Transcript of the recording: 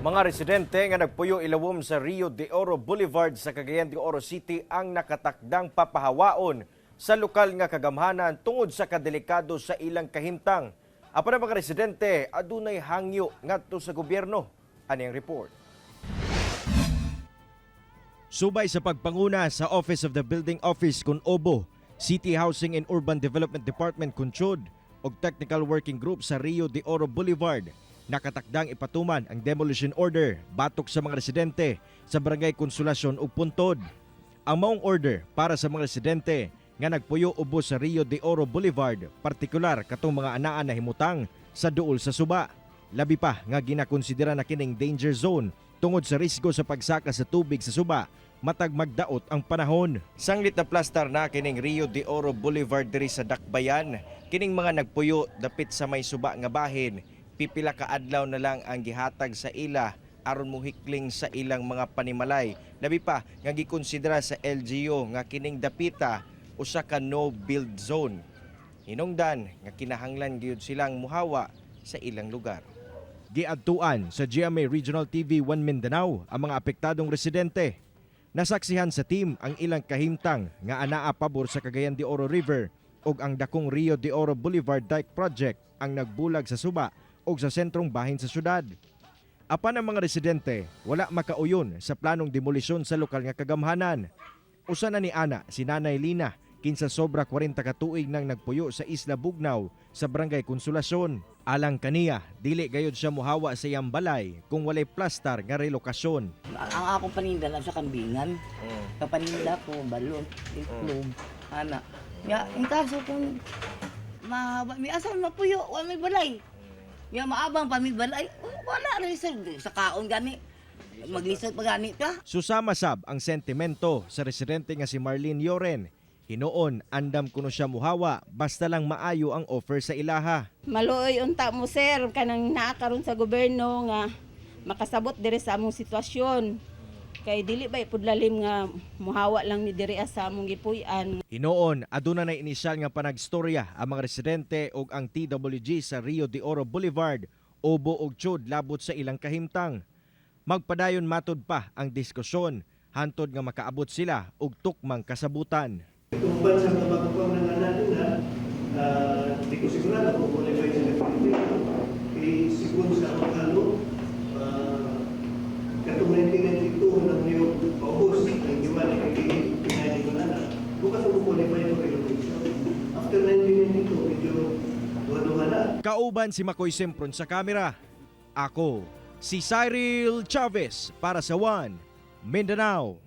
Mga residente nga nagpuyo ilawom sa Rio de Oro Boulevard sa Cagayan de Oro City ang nakatakdang papahawaon sa lokal nga kagamhanan tungod sa kadelikado sa ilang kahimtang. Apan ang mga residente adunay hangyo ngadto sa gobyerno. Ani ang report. Subay sa pagpanguna sa Office of the Building Office kun OBO, City Housing and Urban Development Department kun CHUD ug Technical Working Group sa Rio de Oro Boulevard, nakatakdang ipatuman ang demolition order batok sa mga residente sa Barangay Consolacion ug Puntod. Ang maong order para sa mga residente nga nagpuyo ubos sa Rio de Oro Boulevard, partikular katong mga anaa nahimutang sa duol sa suba. Labi pa nga ginakonsidera na kining danger zone tungod sa risgo sa pagsaka sa tubig sa suba matag magdaot ang panahon. Sanglit na plastar na kining Rio de Oro Boulevard diri sa Dakbayan, kining mga nagpuyo dapit sa may suba nga bahin, pipila ka adlaw na lang ang gihatag sa ila aron mohikling sa ilang mga panimalay. Labi pa nga gikonsidera sa LGU nga kining dapita usa ka no build zone. Hinungdan nga kinahanglan gyud silang muhawa sa ilang lugar. Giadtuan sa GMA Regional TV 1 Mindanao ang mga apektadong residente. Nasaksihan sa team ang ilang kahimtang nga anaa pabor sa Cagayan de Oro River ug ang dakong Rio de Oro Boulevard Dike Project ang nagbulag sa suba ug sa sentrong bahin sa syudad. Apan ang mga residente wala makauyon sa planong demolisyon sa lokal nga kagamhanan. Usa na ni ana si Nanay Lina, kinsa sobra 40 ka tuig nang nagpuyo sa Isla Bugnaw sa Barangay Consolacion. Alang kaniya, dili gayud siya muhawa sa iyang balay kung walay plastar nga relokasyon. Ang akong paninda lang sa kambingan. Kapaninda ko, balot, itlog, ana. Ya, in kaso kung mahaba, may asa mapuyo, wa may balay. Ya maabang pa may balay, wala rin sa kaon gani. Maglisod pa gani ka. Susama sab ang sentimento sa residente nga si Marlene Yoren. Hinuon, andam kuno siya muhawa basta lang maayo ang offer sa ilaha. Maluoy unta mo, sir, kanang naa karon sa gobyerno nga makasabot diri sa among sitwasyon. Kay dili ba ipudlalim nga muhawa lang ni diri sa among gipuy-an. Hinuon, aduna na inisyal nga panagstorya ang mga residente ug ang TWG sa Rio de Oro Boulevard, Obo ug CHUD labot sa ilang kahimtang. Magpadayon matud pa ang diskusyon hantod nga makaabot sila og tukmang kasabutan. Kung sa mga bago ng natin na, di ko sigurado kung qualify sila dito. Kay sigun sa akong law, katong 1992 ng New August, 91, 98, 99 ko na na, bukas ako qualify for relocation. After 1992, medyo duha-duha na. Kauban si Makoy Sempron sa kamera. Ako, si Cyril Chavez para sa One Mindanao.